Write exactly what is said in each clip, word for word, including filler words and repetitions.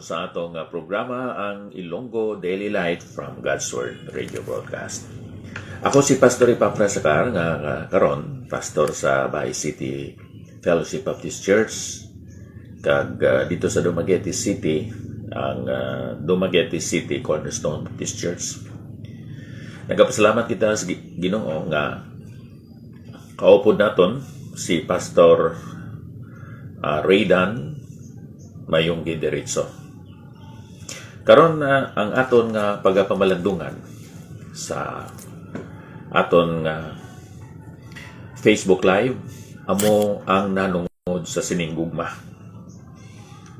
sa ato nga programa, ang Ilonggo Daily Light from God's Word Radio Broadcast. Ako si Pastor Epafras Sacar, nga, nga karon pastor sa Bay City Fellowship Baptist Church, kag, ah, dito sa Dumaguete City, ang, ah, Dumaguete City Cornerstone Baptist Church. Nagapasalamat kita sa Gi-, Ginoo nga kaupod naton si Pastor, ah, Raydan Mayunggi Derecho. Karon, ah, ang aton nga pagapamalandungan sa aton nga Facebook Live amo ang nanungod sa sining gugma.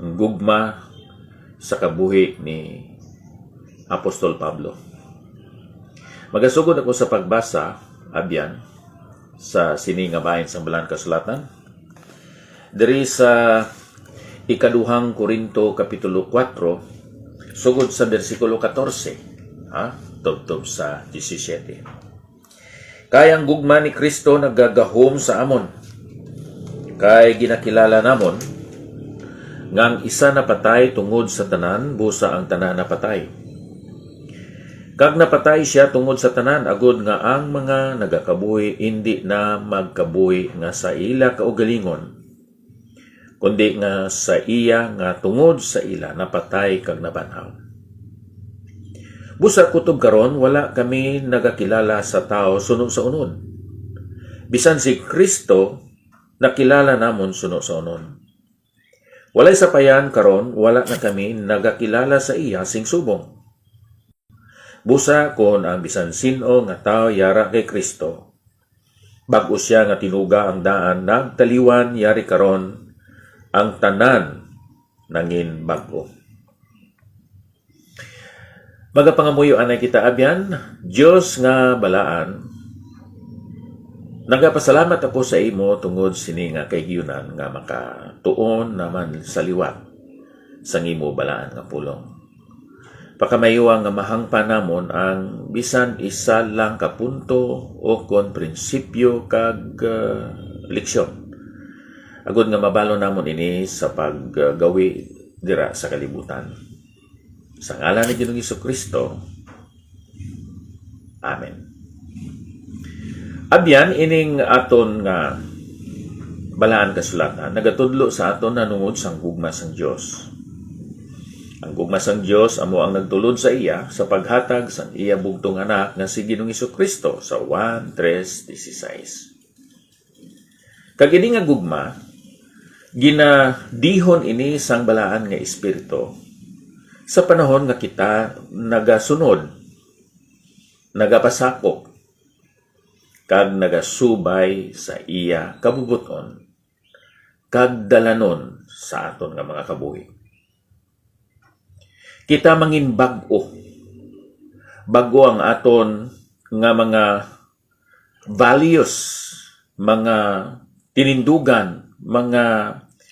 Ang gugma sa kabuhi ni Apostol Pablo. Magasugod ako sa pagbasa, abyan, sa sini nga bahin sang Balaan Kasulatan. Diri sa Ikaduhang Corinto Kapitulo kuwatro, sugod sa bersikulo katorse, ha? Tubtob sa disisiete. Kay ang gugma ni Cristo nagagahom sa amon, kay ginakilala namon nga ang isa napatay tungod sa tanan, busa ang tanan napatay. Kag napatay sia tungod sa tanan, agod nga ang mga nagakabuhi indi na magkabuhi nga sa ila kaugalingon, kundi nga sa iya nga tungod sa ila napatay kag nabanhaw. Busa kutob karon, wala kami nagakilala sa tawo suno sa unod. Bisan si Cristo nakilala namon suno sa unod. Walay sapayan, karon wala na kami nagakilala sa iya sing subong. Busa kon ang bisan sin-o nga tawo yara kay Cristo, bag-o sia nga tinuga ang daan nagtaliwan, yari karon ang tanan nangin bag-o. Magapangamuyo anay kita, abyan. Dios nga balaan, nagapasalamat ako sa imo tungod sini nga kahigayonan nga makatuon naman sa liwat sang imo balaan nga pulong. Pakamayo nga mahangpan namon ang bisan isa lang ka punto o kon prinsipyo kag, ah, leksyon, agod nga mabalo namon ini sa paggawi dira sa kalibutan. Sa ngalan ni Ginoong Jesu-Cristo, amen. Abyan, ining aton nga Balaan Kasulatan nagatudlo sa aton nanungod sang gugma sang Dios. Ang gugma sang Dios amo ang nagtulod sa iya sa paghatag sang iya bugtong Anak nga si Ginoong Jesu-Cristo sa Juan tres dieciséis. Kag ini nga gugma, ginadihon ini sang Balaan nga Espiritu sa panahon nga kita nagasunod, nagapasakop, kag nagasubay sa iya kabubot-on kag dalanon sa aton nga mga kabuhi. Kita mangin bag-o. Bag-o ang aton nga mga values, mga tinindugan, mga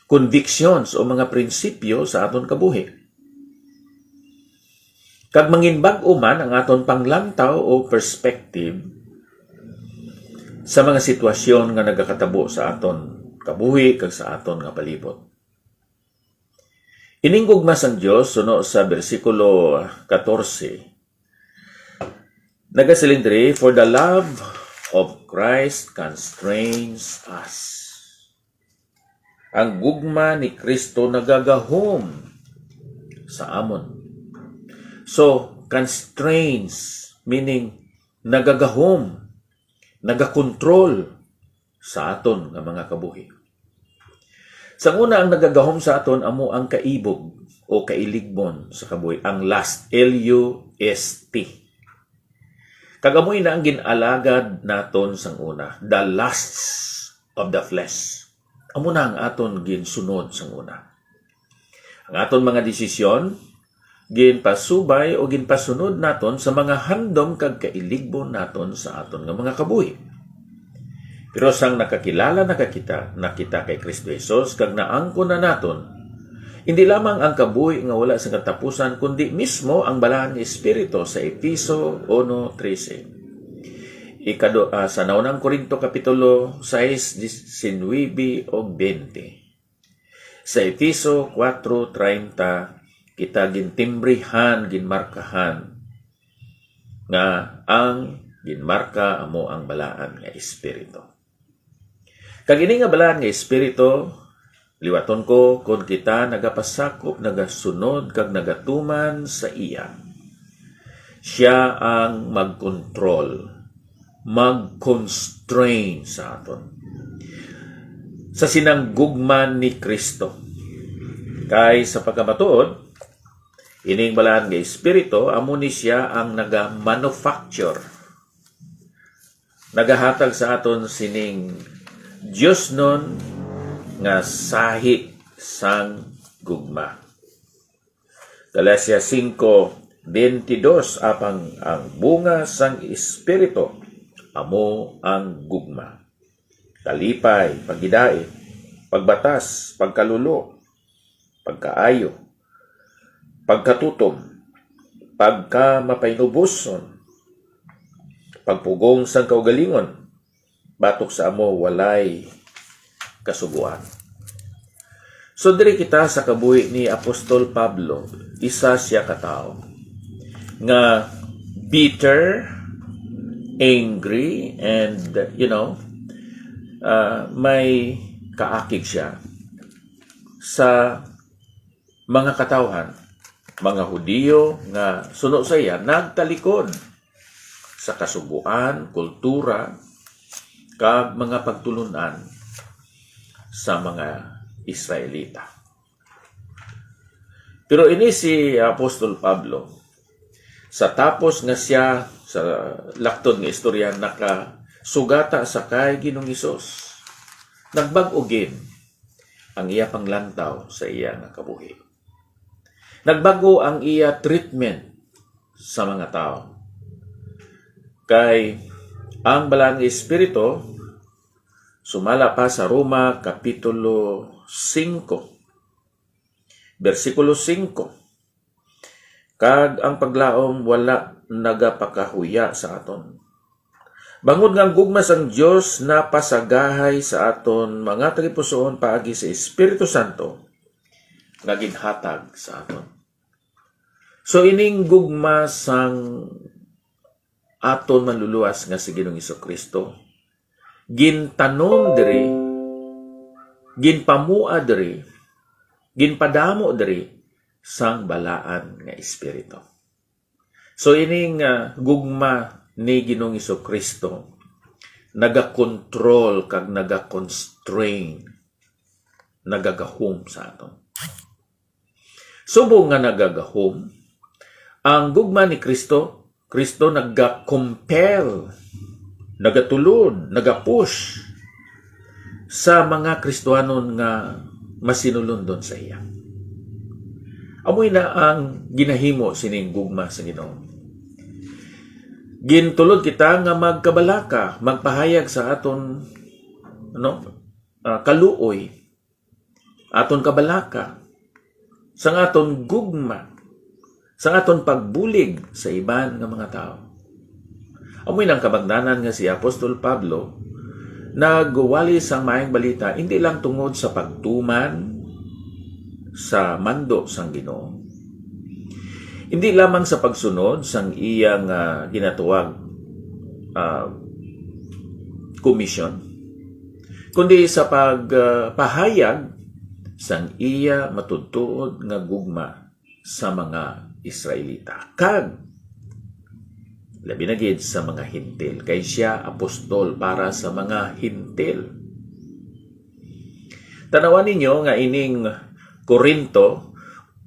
convictions o mga prinsipyo sa aton kabuhi. Kag mangin bag-o man ang aton panglantaw o perspective sa mga sitwasyon nga nagakatabo sa aton kabuhi kag sa aton nga palibot. Ining gugma sang Dios, suno sa bersikulo katorse, nagasiling diri, "For the love of Christ constrains us." Ang gugma ni Cristo nagagahom sa amon. So, constrains, meaning nagagahom, nagakontrol sa aton nga mga kabuhi. Sang una, ang nagagahom sa aton amo ang kaibog o kailigbon sa kabuhi, ang lust, L U S T. Kag amo ina ang gin-alagad naton sang una, the lusts of the flesh. Amo na ang aton ginsunod sang una. Ang aton mga desisyon, ginpasubay o ginpasunod naton sa mga handom kag kailigbon naton sa aton nga mga kabuhi. Pero sang nakakilala na ka kita, na kita kay Cristo Jesus, kag naangkon na naton, hindi lamang ang kabuhi nga wala sing katapusan, kundi mismo ang Balaan nga Espiritu sa Efeso uno trese. Ikado-, ah, sa Naunang Corinto Kapitulo sais, diecinuebe ug veinte. Sa Efeso kuwatro treinta, kita gintimbrihan, ginmarkahan, nga ang ginmarka amo ang balaan nga Espiritu. Kag ini nga balaan nga Espiritu, liwaton ko, kon kita nagapasakop, nagasunod, kag nagatuman sa iya, siya ang magkontrol, mag-constrain sa aton sa sinang gugma ni Kristo. Kay sa pagkamatuod, ining balaan nga Espiritu, amo ni siya ang naga-manufacture, nagahatag sa aton sining diosnon nga sahi sang gugma. Galacia cinco veintidós, apang ang bunga sang Espiritu amo ang gugma, kalipay, pagidait, pagbatas, pagkalulo, pagkaayo, pagkatutom, pagkamapainuboson, pagpugong sang kaugalingon, batok sa amo walay kasugoan. So, diri kita sa kabuhi ni Apostol Pablo, isa siya ka tawo nga bitter, angry, and, you know, uh, may kaakig siya sa mga katawhan, mga Hudiyo nga suno sa iya nagtalikod sa kasugoan, kultura, kag mga pagtulon-an sa mga Israelita. Pero ini si Apostol Pablo, sa tapos nga siya, sa laktod nga istorya, nakasugata sa kay Ginoong Hesus, nagbag-o gid ang iya panglantaw sa iya nga kabuhi. Nagbag-o ang iya treatment sa mga tawo. Kay ang Balaan nga Espiritu, sumala pa sa Roma Kapitulo singko, bersikulo singko, kag ang paglaom wala nagapakahuya sa aton. Bangod nga ang gugma sang Dios napasagahay sa aton mga tagipusoon paagi sa Espiritu Santo nga ginhatag sa aton. So, ining gugma sang aton Manluluwas nga si Ginoong Jesu-Cristo, gintanom diri, ginpamua diri, ginpadamo diri sang Balaan nga Espiritu. So, ining, ah, gugma ni Ginoong Jesu-Cristo nagakontrol kag nagakonstrain, nagagahom sa aton. Subong nga nagagahom, ang gugma ni Cristo, Cristo nagakompel, nagatulod, nagapush sa mga Kristianon nga masinulundon sa iya. Amo ina ang ginahimo sining gugma sa Ginoo. Gintulod kita nga magkabalaka, magpahayag sa aton, ano, ah, kaluoy, aton kabalaka, sang aton gugma, sang aton pagbulig sa iban nga mga tawo. Amo ina ang kabangdanan nga si Apostol Pablo nagwali sang Maayong Balita, hindi lang tungod sa pagtuman sa mando sang Ginoo, hindi lamang sa pagsunod sang iya nga ginatawag, ah, komisyon, kundi sa pag, ah, pahayag sang iya matuod-tuod nga gugma sa mga Israelita, kag labi na gid sa mga Hentil, kay siya apostol para sa mga Hentil. Tanawan ninyo nga ining Corinto,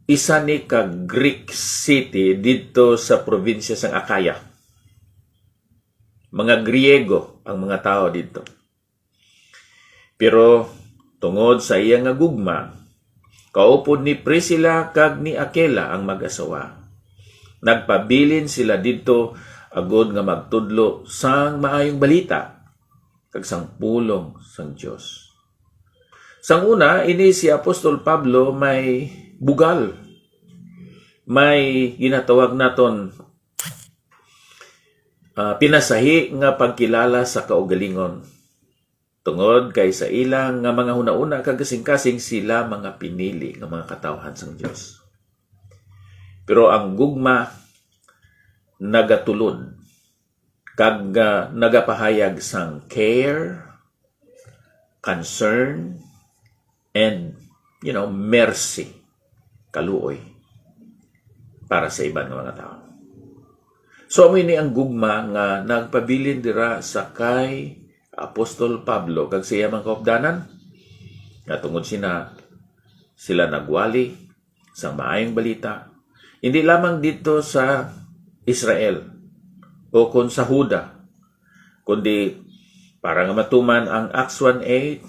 isa ni ka Greek city didto sa probinsya sang Acaya. Mga Griego ang mga tawo didto. Pero tungod sa iya nga gugma, kaupod ni Priscilla kag ni Aquila ang mag-asawa, nagpabilin sila didto agod nga magtudlo sang Maayong Balita kag sang pulong sang Dios. Sang una, ini si Apostol Pablo may bugal, may ginatawag naton, ah, pinasahi nga pagkilala sa kaugalingon, tungod kay sa ila nga mga hunahuna kag kasingkasing sila mga pinili nga mga katawhan sang Dios. Pero ang gugma nagatulod kag, ah, nagapahayag sang care, concern, and, you know, mercy, kaluoy para sa iban nga mga tawo. So, amo ini ang gugma nga nagpabilin dira sa kay Apostol Pablo kag sa iya mga kaupdanan, nga tungod sina sila nagwali sang Maayong Balita, hindi lamang dito sa Israel o kon sa Huda, kundi para nga matuman ang Acts one eight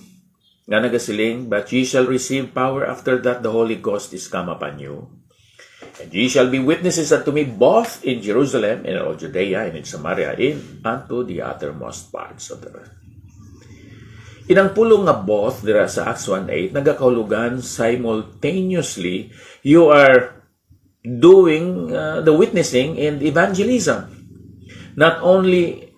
nga nagasiling, "But ye shall receive power after that the Holy Ghost is come upon you, and ye shall be witnesses unto me both in Jerusalem and in all Judea and in Samaria and unto the uttermost parts of the earth." Inang pulong nga both dira sa Acts one eight nagakahulugan simultaneously, you are doing, uh, the witnessing and evangelism, not only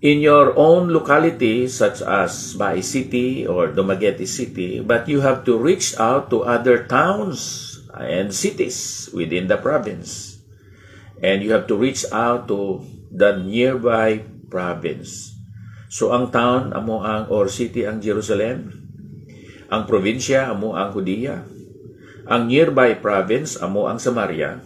in your own locality, such as Baay City or Dumaguete City, but you have to reach out to other towns and cities within the province. And you have to reach out to the nearby province. So, ang town amo ang, or city ang Jerusalem, ang probinsya amo ang Judea, ang nearby province amo ang Samaria,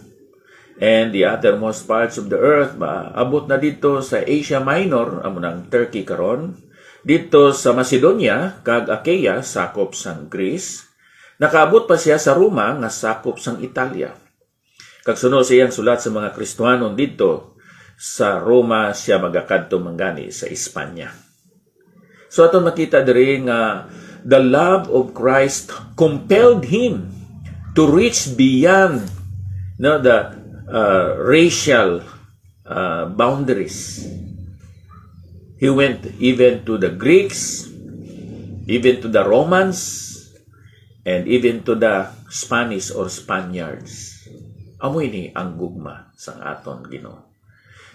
and the uttermost parts of the earth, maabot na dito sa Asia Minor, amo nang Turkey karon, dito sa Macedonia kag Achaia, sakop sang Greece, nakaabot pa siya sa Roma nga sakop sang Italia. Kag suno sa iyang sulat sa mga Kristiyanon didto sa Roma, siya magakadto man gani sa Espanya. So, aton makita diri nga the love of Christ compelled him to reach beyond, no, the, uh, racial, uh, boundaries. He went even to the Greeks, even to the Romans, and even to the Spanish or Spaniards. Amo ini ang gugma sang aton Ginoo,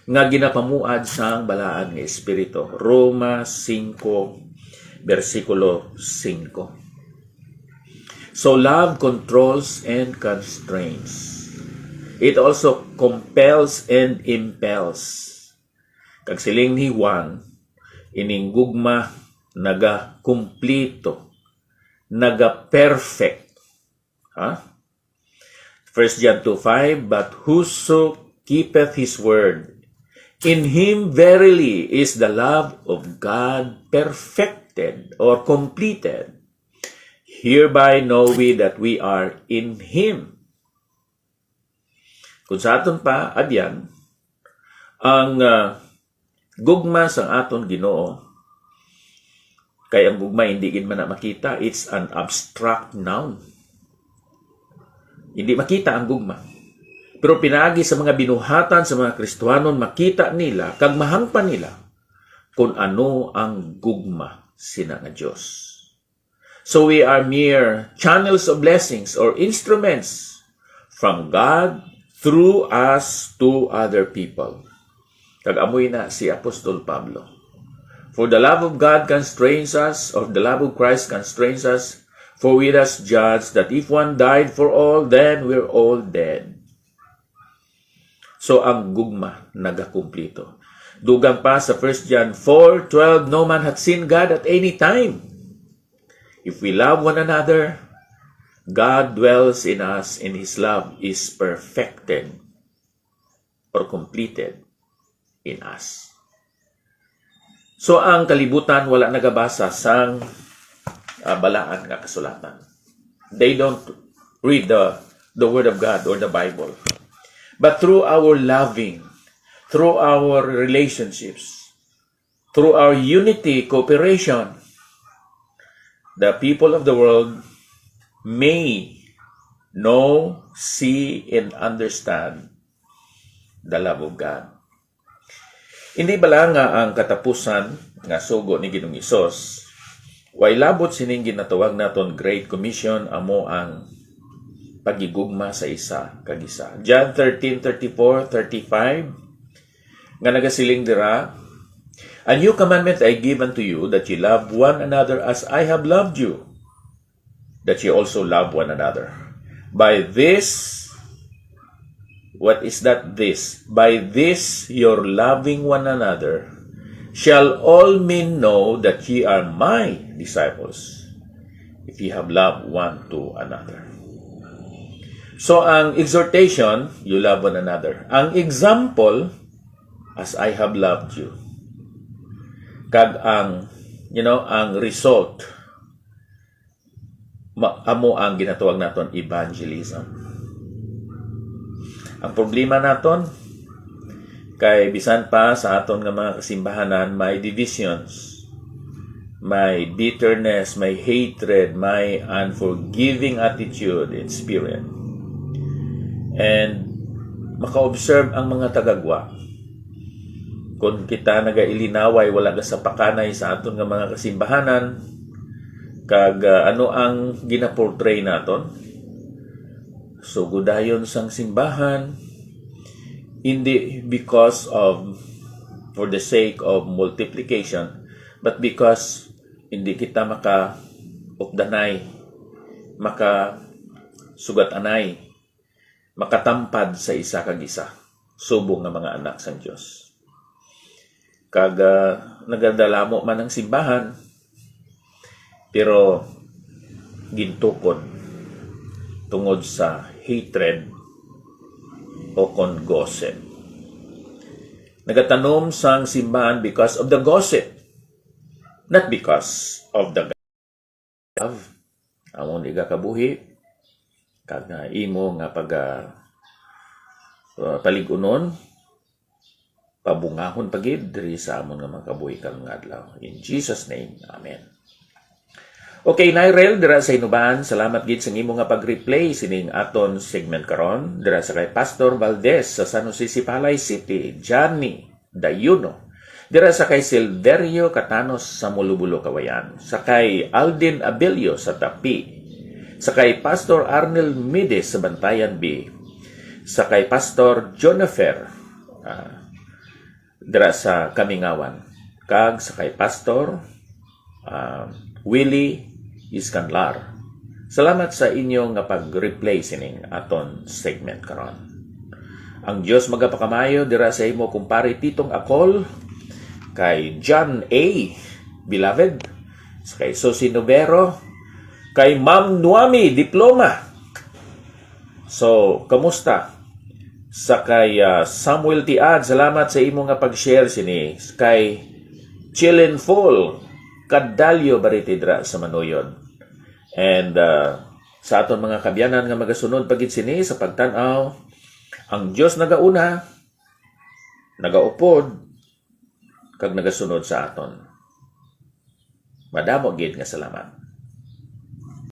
nga ginapamuad sang balaan nga Espiritu. Roma singko, bersikulo singko. So, love controls and constrains. It also compels and impels. Kag siling ni Juan, ining gugma nagakumplito, naga-perfect. Ha? First John two five, "But whoso keepeth his word, in him verily is the love of God perfected," or completed. "Hereby know we that we are in him." Kung sa aton pa, abyan, ang, ah, gugma sang aton Ginoo, kay ang gugma hindi gid man na makita, it's an abstract noun. Hindi makita ang gugma. Pero pinaagi sa mga binuhatan sa mga Kristiyanon, makita nila kag mahangpan nila kung ano ang gugma sina nga Dios. So we are mere channels of blessings or instruments from God through us to other people. Kag amoy na si Apostol Pablo. "For the love of God constrains us, or the love of Christ constrains us, for we thus judge that if one died for all, then we're all dead." So, ang gugma nagakumplito. Dugang pa sa First John four twelve, "No man hath seen God at any time. If we love one another, God dwells in us, and His love is perfected or completed in us." So, ang kalibutan wala nagabasa sang, ah, balaan nga kasulatan. They don't read the, the Word of God or the Bible. But through our loving, through our relationships, through our unity, cooperation, the people of the world may know, see, and understand the love of God. Hindi bala nga ang katapusan nga sugo ni Ginoong Hesus, way labot sining ginatawag naton Great Commission, amo ang paghigugma sa isa kag isa? John thirteen thirty-four, thirty-five, nga nagasiling dira, "A new commandment I give unto you, that ye love one another as I have loved you, that ye also love one another. By this, What is that this? By this your loving one another shall all men know that ye are my disciples, if ye have love one to another. So ang exhortation, you love one another. Ang example, as I have loved you. Kag ang, you know, ang result, ma-, amo ang ginatawag naton evangelism. Ang problema naton, kay bisan pa sa aton nga mga kasimbahanan, may divisions, may bitterness, may hatred, may unforgiving attitude in spirit. And maka-observe ang mga tagagwa. Kung kita nagailinaway, wala gasapakanay sa aton nga mga kasimbahanan, kag, ah, ano ang ginaportray naton? Sugo dayon sang simbahan, hindi because of, for the sake of multiplication, but because hindi kita maka-updanay, maka-sugat-anay, makatampad sa isa kag isa, subong nga mga anak sang Dios. Kag, ah, nagadalamo man ang simbahan, pero gintukod tungod sa hatred o kon gossip. Nagatanom sang simbahan because of the gossip, not because of the love. Amon igakabuhi, kag nga imo nga pag, ah, uh, palig-unon, pabungahon pa gid diri sa amon nga mga kabuhi karon nga adlaw. In Jesus' name, amen. Okay, Nyrel, dira sa Inuban, salamat gid sa imo nga pag-replay sining aton segment karon, dira sa kay Pastor Valdez sa San Jose Sipalay City, Johnny Dayuno, dira sa kay Silverio Catanos sa Mulubulo, Kawayan, sa kay Aldin Abilio sa Tapi, sa kay Pastor Arnel Mides sa Bantayan B, sa kay Pastor Jonifer, ah, dira sa Kamingawan, kag sa kay Pastor, ah, Willie Iscanlar. Salamat sa inyo nga pag-replay sining aton segment karon. Ang Dios magapakamayo dira sa imo, kumpare Titong Akol, kay John A. Beloved, sa kay Susie Novero, kay Ma'am Nuami Diploma. So, kamusta? Sa kay, ah, Samuel Tiad, salamat sa imo nga pag-share sini. Kay Chilin Full, Kadalyo Baritidra sa Manuyod. And, ah, sa aton mga kabyanan nga magasunod pa gid sini sa pagtan-aw, ang Dios nagauna, nagaupod, kag nagasunod sa aton. Madamo gid nga salamat.